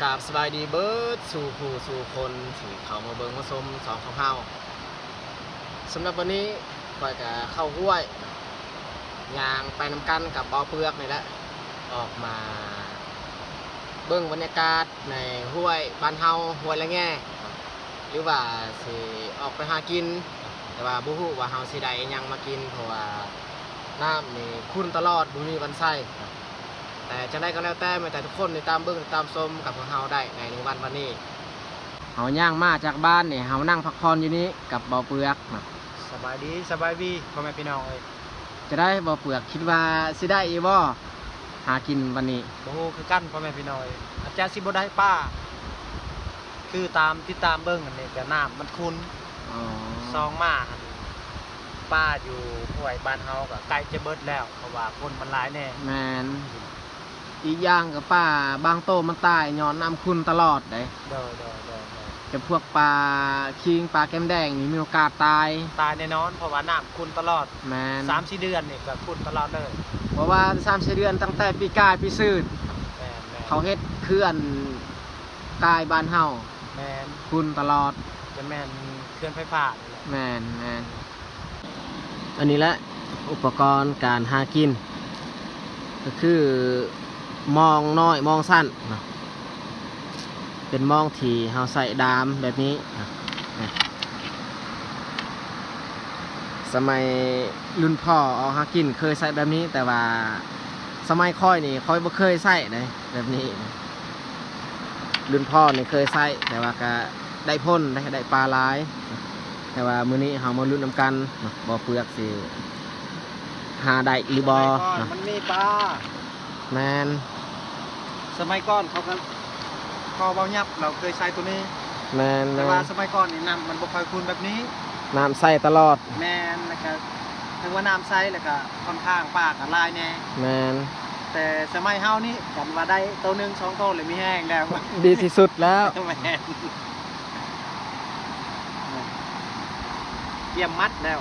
ກາບສະບາຍດີເບິດສູ່ຜູ້ສູ່ຄົນທີ່ເຂົ້າມາເບິ່ງມາຊົມຊ່ອງຂອງເຮົາ. ສຳລັບວັນນີ້ຂ້ອຍກະເຂົ້າຫ້ວຍ ຍ່າງໄປນຳກັນກັບເບົາເປືອກນີ້ແຫຼະ ອອກມາເບິ່ງບັນຍາກາດໃນຫ້ວຍບ້ານເຮົາ ຫ້ວຍລະແງ່ ຫຼືວ່າຊິອອກໄປຫາກິນ ແຕ່ວ່າບໍ່ຮູ້ວ່າເຮົາຊິໄດ້ອີ່ຫຍັງມາກິນ ເພາະວ່ານ້ຳນີ້ຂຸ່ນຕະຫຼອດ ບໍ່ມີວັນໃຊ້. ແຕ່ຈັ່ງໃດກໍແລ້ວແຕ່ ແມ່ນແຕ່ທຸກຄົນຕິດຕາມເບິ່ງ ຕິດຕາມຊົມກັບພວກເຮົາໄດ້ໃນ ໃນວັນ ວັນນີ້. ເຮົາຍ່າງມາຈາກບ້ານນີ້ ເຮົານັ່ງພັກຜ່ອນຢູ່ນີ້ກັບເບົາເປືອກນະ. ສະບາຍດີ ສະບາຍດີ ພໍ່ແມ່ພີ່ນ້ອງເອີຍ. ຈະໄດ້ເບົາເປືອກ ຄິດວ່າຊິໄດ້ຢູ່ບໍ່ ຫາກິນວັນນີ້? ບໍ່ຮູ້ຄືກັນ ພໍ່ແມ່ພີ່ນ້ອງເອີຍ ອາດຈະຊິບໍ່ໄດ້ປາ ຄືຕາມ ຕິດຕາມເບິ່ງອັນນີ້ກະນ້ຳມັນຂຸ່ນ. ອໍ ຊ່ອງມາຫັ້ນ ປາຢູ່ຫ້ວຍບ້ານເຮົາກະໃກ້ຈະເບິດແລ້ວ ເພາະວ່າຄົນມັນຫຼາຍແນ່. ແມ່ນ ອີກຢ່າງກະປາບາງໂຕມັນຕາຍຍ້ອນນ້ຳຂຸ່ນຕະຫຼອດເດ້. ໂດຍ ໂດຍ ໂດຍ ໂດຍ. ຈຳພວກປາຄີງ ປາແກ້ມແດງນີ້ມີໂອກາດຕາຍ. ຕາຍແນ່ນອນ ເພາະວ່ານ້ຳຂຸ່ນຕະຫຼອດ. ແມ່ນ ສາມສີ່ເດືອນນີ້ກະຂຸ່ນຕະຫຼອດເລີຍ. ເພາະວ່າສາມສີ່ເດືອນ ຕັ້ງແຕ່ປີກາຍປີຊືນ ແມ່ນໆ ເຂົາເຮັດເຂື່ອນກາຍບ້ານເຮົາ. ແມ່ນ ຂຸ່ນຕະຫຼອດ. ຈະແມ່ນເຂື່ອນໄຟຟ້ານີ້ແຫຼະ. ແມ່ນໆ. ອັນນີ້ແຫຼະອຸປະກອນການຫາກິນ ກໍຄືມອງນ້ອຍມອງສັ້ນເນາະ ເປັນມອງທີ່ເຮົາໃຊ້ດາມແບບນີ້. ສະໄໝລຸ້ນພໍ່ອອກຫາກິນເຄີຍໃຊ້ແບບນີ້ ແຕ່ວ່າສະໄໝຂ້ອຍນີ້ຂ້ອຍບໍ່ເຄີຍໃຊ້ເດ້ ແບບນີ້. ລຸ້ນພໍ່ນີ້ເຄີຍໃຊ້ ແຕ່ວ່າກະໄດ້ຜົນເດ້ ໄດ້ປາຫຼາຍ. ແຕ່ວ່າມື້ນີ້ເຮົາມາລຸ້ນນຳກັນເນາະ ບໍ່ເປືອກຊິຫາໄດ້ຫຼືບໍ່ເນາະ. ມັນມີປາ. ແມ່ນ ສະໄໝກ່ອນເຂົາກໍ ພໍ່ເວົ້າຫຍັບ ລາວເຄີຍໃຊ້ໂຕນີ້. ແມ່ນໆ ແຕ່ວ່າສະໄໝກ່ອນນີ້ນ້ຳມັນບໍ່ຄ່ອຍຂຸ່ນແບບນີ້ ນ້ຳໃສຕະຫຼອດ. ແມ່ນ ແລ້ວກະ ເຖິງວ່ານ້ຳໃສ ແລ້ວກະ ຂ້ອນຂ້າງປາກໍຫຼາຍແນ່. ແມ່ນ ແຕ່ສະໄໝເຮົານີ້ ຄັນວ່າໄດ້ໂຕໜຶ່ງສອງໂຕແລ້ວມີແຮງແລ້ວ ດີທີ່ສຸດແລ້ວ. ແມ່ນ ກຽມມັດແລ້ວ.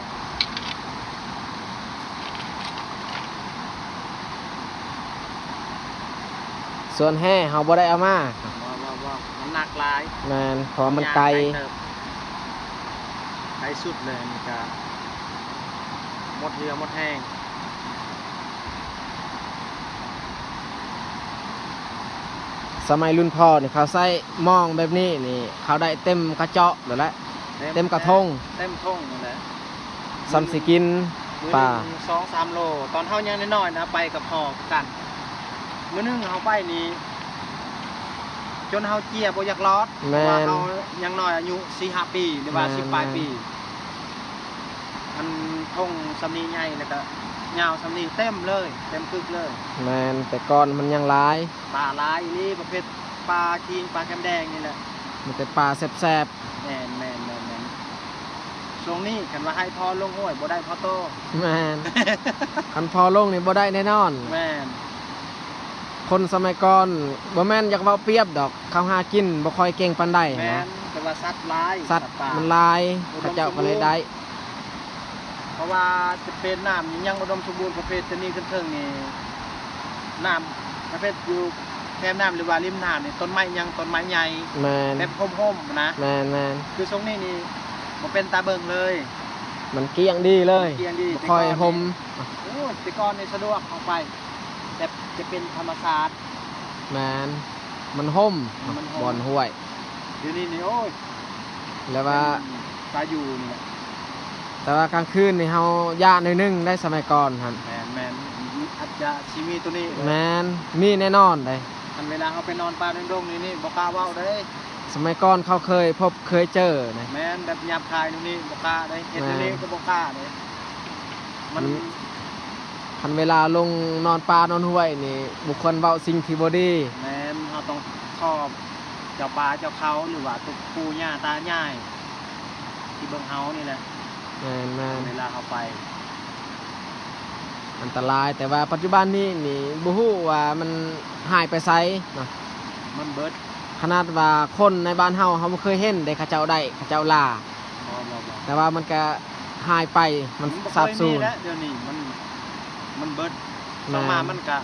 ສ່ວນແຮ່ເຮົາບໍ່ໄດ້ເອົາມາ. ບໍ່ ບໍ່ ບໍ່ ມັນໜັກຫຼາຍ. ແມ່ນ ເພາະວ່າມັນໄກ ໄກເຕີບ ໄກສຸດເລີຍ ອັນນີ້ກະໝົດເຫື່ອໝົດແຮງ. ສະໄໝລຸ້ນພໍ່ນີ້ເຂົາໃຊ້ມອງແບບນີ້ນີ້ ເຂົາໄດ້ເຕັມກະເຈາະໂລດແຫຼະ ເຕັມ ເຕັມກະທົງ ເຕັມຖົງນັ້ນແຫຼະ. ສ່ຳຊິກິນປາ ມື້ໜຶ່ງສອງສາມໂລ. ຕອນເຮົາຍັງນ້ອຍໆນະ ໄປກັບພໍ່ຄືກັນ ມື້ໜຶ່ງເຮົາໄປນີ້ ຈົນເຮົາເຈຍບໍ່ຢາກລອດ. ແມ່ນ ເພາະວ່າເຮົາຍັງນ້ອຍ ອາຍຸສີ່ຫ້າປີ ຫຼືວ່າ ແມ່ນ ສິບປາຍປີ. ແມ່ນ ອັນຖົງສ່ຳນີ້ໃຫຍ່ ແລ້ວກະຍາວສ່ຳນີ້ ເຕັມເລີຍ ເຕັມປຶກເລີຍ. ແມ່ນ ແຕ່ກ່ອນມັນຍັງຫຼາຍ ປາຫຼາຍອີ່ຫຼີ ປະເພດປາຄີງ ປາແກ້ມແດງນີ້ແຫຼະ ມີແຕ່ປາແຊບໆ. ແມ່ນ ແມ່ນ ແມ່ນ ແມ່ນ. ຊ່ວງນີ້ຄັນວ່າໃຫ້ພໍ່ລົງຫ້ວຍ ບໍ່ໄດ້ພໍໂຕ. ແມ່ນ ຄັນພໍ່ລົງນີ້ບໍ່ໄດ້ແນ່ນອນ. ແມ່ນ ຄົນສະໄໝກ່ອນ ບໍ່ແມ່ນຢາກເວົ້າປຽບດອກ ເຂົາຫາກິນບໍ່ຄ່ອຍເກັ່ງປານໃດ. ແມ່ນ ແຕ່ວ່າສັດຫຼາຍ ສັດ ສັດປ່າມັນຫຼາຍ ເຂົາເຈົ້າກໍເລີຍໄດ້. ເພາະວ່າຈະເປັນນ້ຳນີ້ຍັງອຸດົມສົມບູນ ປະເພດແຕ່ນີ້ຂຶ້ນເທິງນີ້ ນ້ຳປະເພດຢູ່ແຄມນ້ຳ ຫຼືວ່າລິມນ້ຳນີ້ ຕົ້ນໄມ້ຍັງ ຕົ້ນໄມ້ໃຫຍ່. ແມ່ນ ແບບຮົ່ມໆນະ. ແມ່ນໆ ຄືຊ່ວງນີ້ນີ້ບໍ່ເປັນຕາເບິ່ງເລີຍ ມັນກ້ຽງດີເລີຍ ມັນກ້ຽງດີ ບໍ່ຄ່ອຍຮົ່ມ. ແຕ່ກ່ອນນີ້ ໂອ້ຍ ແຕ່ກ່ອນນີ້ສະດວກເຂົ້າໄປ ແບບຈະເປັນທຳມະຊາດ. ແມ່ນ ມັນຮົ່ມ ມັນຮົ່ມ ບ່ອນຫ້ວຍ. ດຽວນີ້ນີ້ ໂອ້ຍ ແລ້ວວ່າ ເປັນຕາຢູ່ນີ້ແຫຼະ. ແຕ່ວ່າກາງຄືນນີ້ເຮົາຢ້ານໜ້ອຍໜຶ່ງໄດ໋ ສະໄໝກ່ອນຫັ້ນ. ແມ່ນໆ ອາດຈະຊິມີໂຕນີ້. ແມ່ນ ມີແນ່ນອນເດ້. ຄັນເວລາເຮົາໄປນອນປ່ານອນດົງນີ້ ນີ້ບໍ່ກ້າເວົ້າເດ້. ສະໄໝກ່ອນເຂົາເຄີຍພົບເຄີຍເຈີນະ. ແມ່ນ ແບບຫຍາບຄາຍໂຕນີ້ບໍ່ກ້າເດ້ ເຮັດໂຕນີ້ກໍບໍ່ກ້າເດ້. ມັນ ຄັນເວລາລົງນອນປ່ານອນຫ້ວຍນີ້ ບໍ່ຄວນເວົ້າສິ່ງທີ່ບໍ່ດີ. ແມ່ນ ເຮົາຕ້ອງຂໍເຈົ້າປ່າເຈົ້າເຂົາ ຫຼືວ່າຕຸກປູ່ຍ່າຕາຍາຍທີ່ເບິ່ງເຮົານີ້ແຫຼະ. ແມ່ນໆ ເວລາເຮົາໄປ ອັນຕະລາຍ. ແຕ່ວ່າປັດຈຸບັນນີ້ນີ້ ບໍ່ຮູ້ວ່າມັນຫາຍໄປໃສເນາະ ມັນເບິດ. ຂະໜາດວ່າຄົນໃນບ້ານເຮົາ ເຮົາບໍ່ເຄີຍເຫັນເດ້ ເຂົາເຈົ້າໄດ້ ເຂົາເຈົ້າລ່າ. ບໍ່ ບໍ່ ບໍ່ ແຕ່ວ່າມັນກະຫາຍໄປ ມັນ ມັນບໍ່ຄ່ອຍມີແລ້ວ ສາບສູນ. ດຽວນີ້ມັນ ມັນເບິດ. ແມ່ນ ສ່ວນມາກມັນກະ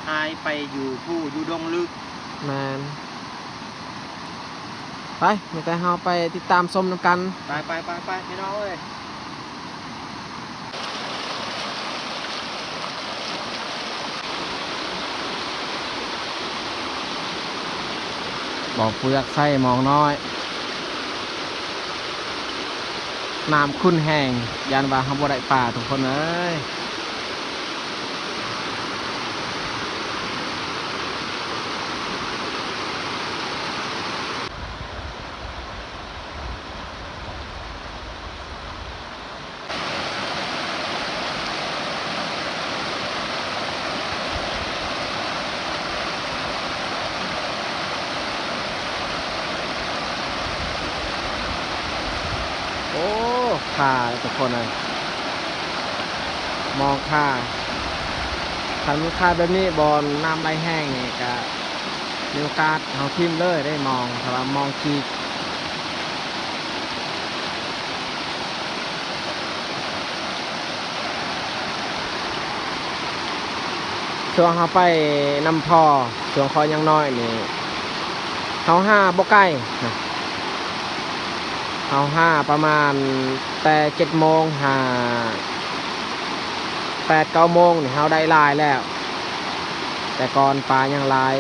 ຫາຍໄປຢູ່ພູ້ ຢູ່ດົງລຶກ ແມ່ນ. ໄປ ມີແຕ່ເຮົາໄປຕິດຕາມຊົມນຳກັນ. ໄປ ໄປ ໄປ ໄປ ພີ່ນ້ອງເອີຍ. ບໍ່ເປືອກໃສ່ມອງນ້ອຍ. ນ້ຳຂຸ່ນແຮງ ຢ້ານວ່າເຮົາບໍ່ໄດ້ປາ ທຸກຄົນເອີຍ. ໂອ້ ຄ່າທຸກຄົນເອີຍ ມອງຄ່າ. ຄັນມັນຄ່າແບບນີ້ ບ່ອນນ້ຳໄຫຼແຮງນີ້ກະມີໂອກາດເຮົາຖິ້ມເລີຍເດ້ມອງ ຖ້າວ່າມອງຈີກ. ຊ່ວງເຮົາໄປນຳພໍ່ ຊ່ວງຂ້ອຍຍັງນ້ອຍນີ້ ເຮົາຫາບໍ່ໄກນະ ເຮົາຫາປະມານແຕ່ເຈັດໂມງຫາແປດເກົ້າໂມງນີ້ ເຮົາໄດ້ຫຼາຍແລ້ວ ແຕ່ກ່ອນປາຍັງຫຼາຍ.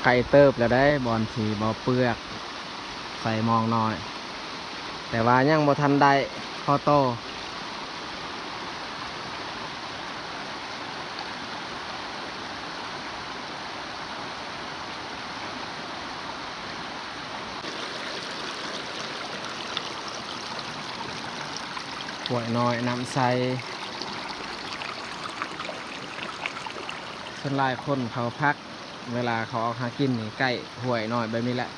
ໄກເຕີບແລ້ວເດ້ ບ່ອນທີ່ບໍ່ເປືອກໃສ່ມອງນ້ອຍ ແຕ່ວ່າຍັງບໍ່ທັນໄດ້ພໍໂຕ. ຫ້ວຍນ້ອຍນ້ຳໃສ ສ່ວນຫຼາຍຄົນເຂົາພັກ ເວລາເຂົາອອກຫາກິນນີ້ ໃກ້ຫ້ວຍນ້ອຍແບບນີ້ແຫຼະ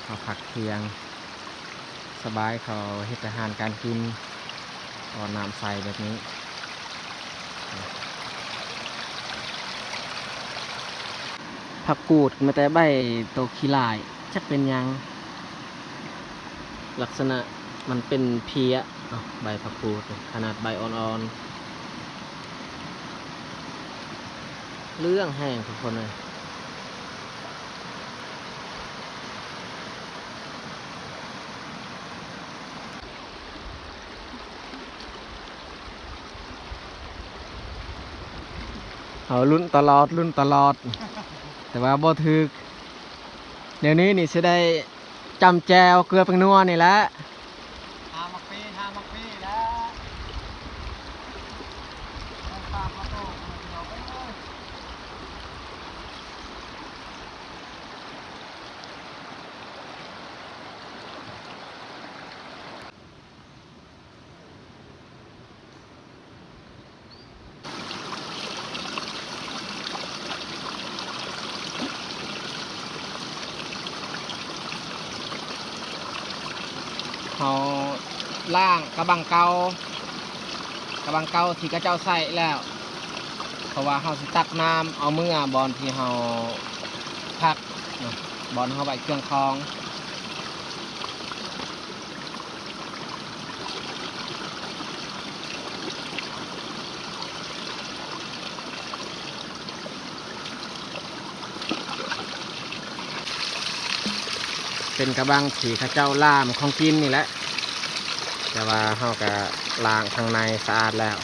ເຂົາພັກທ່ຽງສະບາຍ ເຂົາເຮັດອາຫານການກິນ ເພາະວ່ານ້ຳໃສແບບນີ້. ຜັກກູດ ແມ້ແຕ່ໃບໂຕຂີ້ຫຼ້າຍ ຈັກເປັນຫຍັງ ລັກສະນະມັນເປັນເພຍເນາະ ໃບຜັກກູດ ຂະໜາດໃບອ່ອນໆ ເຫຼືອງແຮງທຸກຄົນເອີຍ. ເຮົາລຸ້ນຕະຫຼອດ ລຸ້ນຕະຫຼອດ ແຕ່ວ່າບໍ່ຖືກ. ແນວນີ້ນີ້ຊິໄດ້ຈ້ຳແຈ່ວເກືອແປ້ງນົວນີ້ແຫຼະ. ຫາໝາກເຟ ຫາໝາກເຟແລ້ວ ເດີນຕາມມາໂຕ ພີ່ນ້ອງເອີຍ. ເຮົາລ້າງກະບັງເກົ່າ ກະບັງເກົ່າທີ່ເຂົາເຈົ້າໃຊ້ແລ້ວ ເພາະວ່າເຮົາຊິຕັກນ້ຳເອົາເມືອບ່ອນທີ່ເຮົາພັກເນາະ ບ່ອນເຮົາໄວ້ເຄື່ອງຂອງ. ເປັນກະບັງທີ່ເຂົາເຈົ້າລ່າມຂອງກິນນີ້ແຫຼະ ແຕ່ວ່າເຮົາກະລ້າງຂ້າງໃນສະອາດແລ້ວ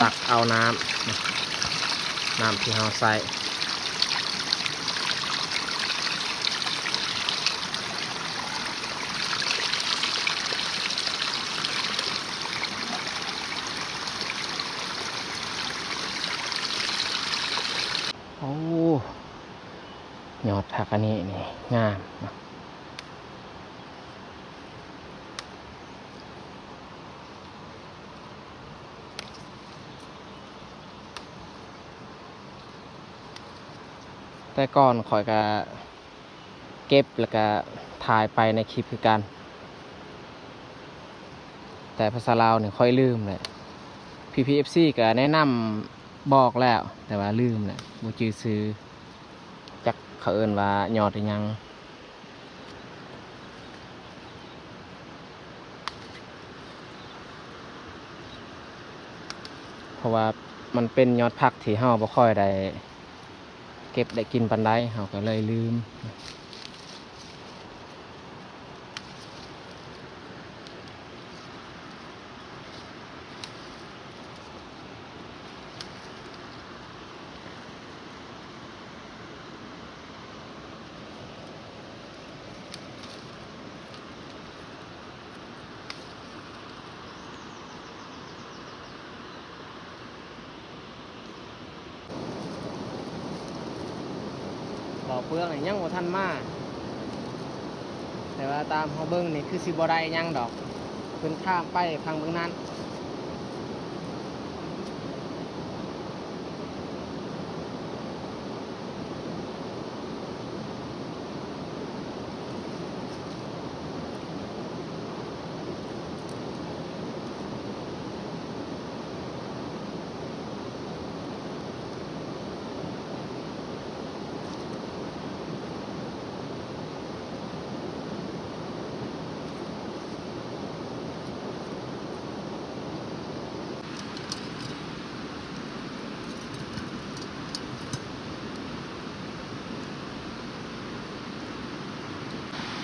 ຕັກເອົານ້ຳ ນ້ຳທີ່ເຮົາໃຊ້. ໂອ້ ຍອດຜັກອັນນີ້ນີ້ງາມເນາະ. ແຕ່ກ່ອນຂ້ອຍກະເກັບ ແລ້ວກະຖ່າຍໄປໃນຄລິບຄືກັນ, ແຕ່ພາສາລາວນີ້ຂ້ອຍລືມແຫຼະ. ພີ່ໆ ເອັຟຊີ ກະແນະນຳບອກແລ້ວ ແຕ່ວ່າລືມແຫຼະ ບໍ່ຈື່ຊື່ ຈັກເຂົາເອີ້ນວ່າຍອດອີ່ຫຍັງ. ເພາະວ່າມັນເປັນຍອດຜັກທີ່ເຮົາບໍ່ຄ່ອຍໄດ້ເກັບໄດ້ກິນປານໃດ ເຮົາກໍເລີຍລືມ. ບໍ່ເປືອງນີ້ຍັງບໍ່ທັນມາ, ແຕ່ວ່າຕາມເຮົາເບິ່ງນີ້ຄືຊິບໍ່ໄດ້ຫຍັງດອກ, ເພິ່ນຂ້າມໄປທາງເບິ່ງນັ້ນ.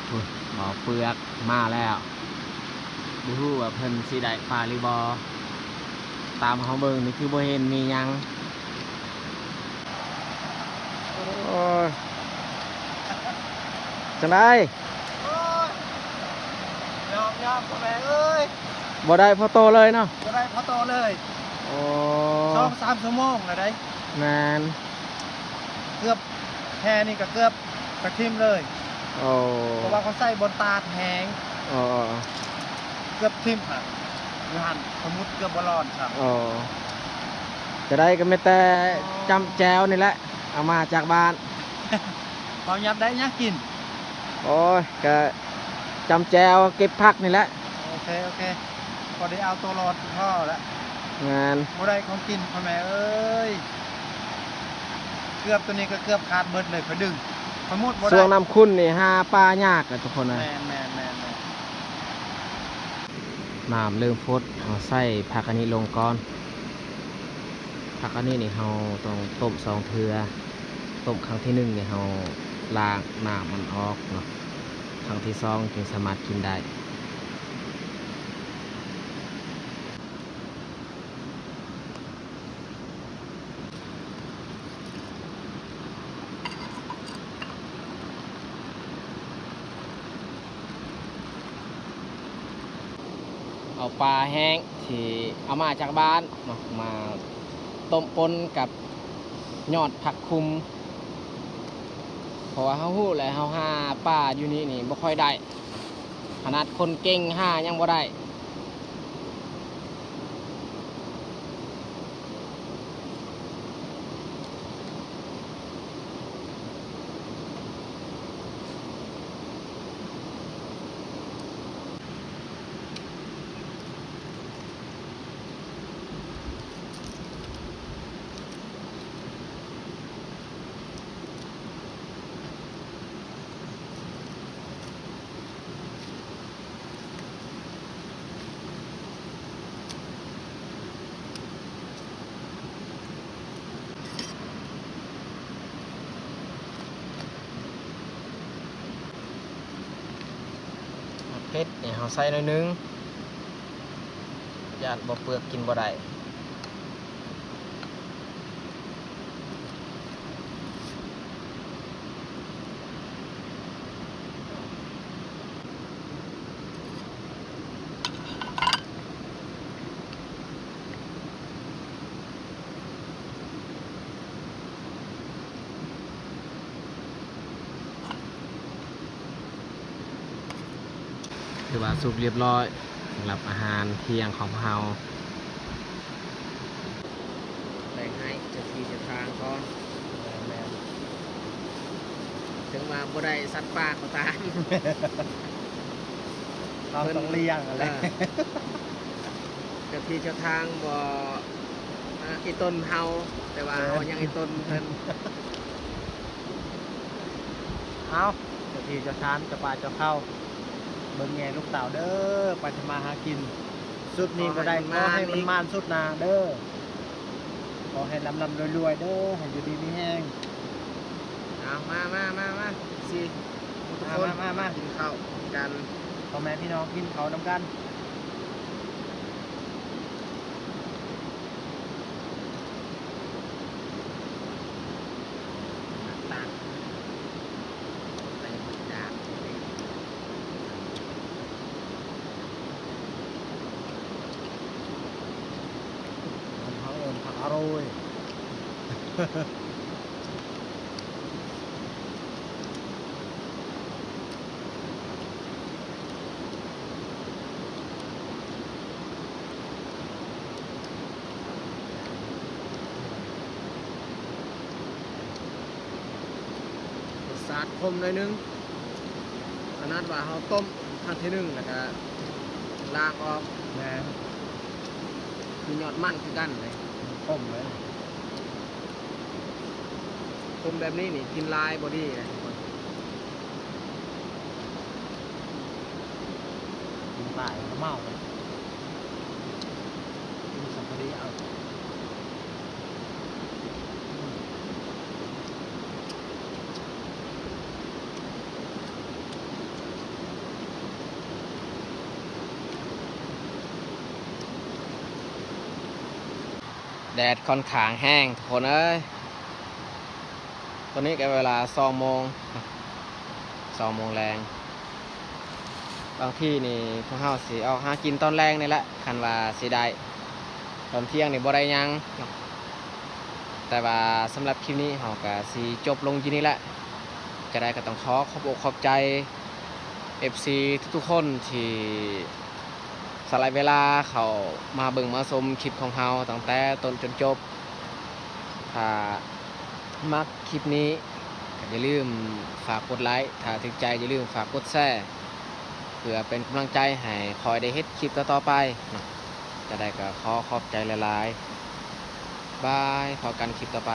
ໂອ້ຍ ບໍ່ເປືອກມາແລ້ວ, ບໍ່ຮູ້ວ່າເພິ່ນຊິໄດ້ປາຫຼືບໍ່. ຕາມເຮົາເບິ່ງນີ້ຄືບໍ່ເຫັນມີຫຍັງ. ໂອ້ຍ ຈັ່ງໃດ? ໂອ້ຍ ຍອມໆ ພໍ່ແມ່ເອີຍ, ບໍ່ໄດ້ພໍໂຕເລີຍເນາະ. ບໍ່ໄດ້ພໍໂຕເລີຍ. ໂອ້ ສອງສາມຊົ່ວໂມງແລ້ວໃດ໋. ແມ່ນ ເກືອບ ແຮ່ນີ້ກໍເກືອບກະຖິ້ມເລີຍ. ໂອ້ ເພາະວ່າເຂົາໃສ່ບ່ອນຕາດແຮງ. ໂອ້ ເກືອບຖິ້ມຫັ້ນ ຢູ່ຫັ້ນ ສະໝຸດເກືອບບໍ່ລອດຊ້ຳ. ໂອ້ ຈະໄດ້ກໍມີແຕ່ຈ້ຳແຈ່ວນີ້ແຫຼະ ເອົາມາຈາກບ້ານ. ເຮົາຍັບໄດ້ຫຍັງກິນ? ໂອ້ຍ ກະຈ້ຳແຈ່ວເກັບຜັກນີ້ແຫຼະ. ໂອເຄ ໂອເຄ ພໍໄດ້ເອົາໂຕລອດພໍລະ. ແມ່ນ ບໍ່ໄດ້ຂອງກິນ ພໍ່ແມ່ເອີຍ. ເກືອບ ໂຕນີ້ກໍເກືອບຂາດເບິດເລີຍ, ຂ້ອຍດຶງ ຂ້ອຍມຸດບໍ່ໄດ້. ຊ່ວງນ້ຳຂຸ້ນນີ້ຫາປາຍາກແຫຼະທຸກຄົນນະ. ແມ່ນໆໆໆ. ນ້ຳເລີ່ມຟົດ ເຮົາໃສ່ຜັກອັນນີ້ລົງກ່ອນ. ຜັກອັນນີ້ນີ້ເຮົາຕ້ອງຕົ້ມສອງເທື່ອ, ຕົ້ມຄັ້ງທີໜຶ່ງນີ້ເຮົາລ້າງນ້ຳມັນອອກເນາະ, ຄັ້ງທີສອງຈຶ່ງສາມາດກິນໄດ້. ເອົາປາແຫ້ງທີ່ເອົາມາຈາກບ້ານເນາະ ມາຕົ້ມປົນກັບຍອດຜັກຄຸມ, ເພາະວ່າເຮົາຮູ້ແຫຼະ ເຮົາຫາປາຢູ່ນີ້ນີ້ບໍ່ຄ່ອຍໄດ້. ຂະໜາດຄົນເກັ່ງຫາຍັງບໍ່ໄດ້. ໝາກເຜັດນີ້ເຮົາໃສ່ໜ້ອຍໜຶ່ງ ຢ້ານບໍ່ເປືອກກິນບໍ່ໄດ້. ຖືວ່າສຸກລຽບລ້ອຍສຳລັບອາຫານທ່ຽງຂອງພວກເຮົາ. ແບ່ງໃຫ້ເຈົ້າທີ່ເຈົ້າທາງກ່ອນ. ແມ່ນໆ. ເຖິງວ່າບໍ່ໄດ້ສັດປ່າກໍຕາມ ເຮົາຕ້ອງລ້ຽງຫັ້ນແຫຼະ. ເອີ ເຈົ້າທີ່ເຈົ້າທາງບໍ່ມາຂີ້ຕົນເຮົາ ແຕ່ວ່າ ເອີ ເຮົາຍັງຂີ້ຕົນເພິ່ນ. ເອົາ ເຈົ້າທີ່ເຈົ້າທາງ ເຈົ້າປ່າເຈົ້າເຂົາ ເບິ່ງແຍງລູກເຕົ້າເດີ ໄປທຳມາຫາກິນ. ຊຸດນີ້ບໍ່ໄດ້ ຂໍໃຫ້ມັນໝານ ຂໍໃຫ້ມັນໝານຊຸດໜ້າເດີ. ຂໍໃຫ້ລ່ຳໆລວຍໆເດີ ໃຫ້ຢູ່ດີມີແຮງ. ເອົາ ມາ ມາ ມາ ມາ ເອັຟຊີ ທຸກຄົນ ມາ ມາ ມາ ມາກິນເຂົ້າກັນ ພໍ່ແມ່ພີ່ນ້ອງກິນເຂົ້ານຳກັນ. ບ້ານເຮົາເອີ້ນຜັກອາໂຣຍ. ລົດຊາດຂົມໜ້ອຍໜຶ່ງ ຂະໜາດວ່າເຮົາຕົ້ມຄັ້ງທີໜຶ່ງ ແລ້ວກະລ້າງອອກ. ແມ່ນ ຄືຍອດມັນຄືກັນເລີຍ ຂົມເລີຍ. ຄົນແບບນີ້ນີ້ກິນຫຼາຍບໍ່ດີເດ້ທຸກຄົນ ກິນຫຼາຍກໍເມົາເດ້ ກິນສຳພໍດີເອົາ. ແດດຂ້ອນຂ້າງແຮງທຸກຄົນເອີຍ. ຕອນນີ້ກໍເວລາສອງໂມງ ສອງໂມງແລງ. ບາງທີນີ້ພວກເຮົາຊິອອກຫາກິນຕອນແລງນີ້ແຫຼະ ຄັນວ່າຊິໄດ້ ຕອນທ່ຽງນີ້ບໍ່ໄດ້ຫຍັງ. ແຕ່ວ່າສຳລັບຄລິບນີ້ເຮົາກໍຊິຈົບລົງຢູ່ນີ້ແຫຼະ. ຈະໄດ້ກໍຕ້ອງຂໍຂອບອົກຂອບໃຈ ເອັຟຊີ ທຸກໆຄົນທີ່ ສະຫຼະເວລາເຂົ້າມາເບິ່ງມາຊົມຄລິບຂອງເຮົາຕັ້ງແຕ່ຕົ້ນຈົນຈົບ. ຖ້າມັກຄລິບນີ້ກໍຢ່າລືມຝາກກົດໄລ, ຖ້າຖືກໃຈຢ່າລືມຝາກກົດແຊ ເພື່ອເປັນກຳລັງໃຈໃຫ້ຂ້ອຍໄດ້ເຮັດຄລິບຕໍ່ໆໄປເນາະ. ຈະໄດ້ກໍຂໍຂອບໃຈຫຼາຍໆ. ບາຍ, ພໍ້ກັນຄລິບຕໍ່ໄປ.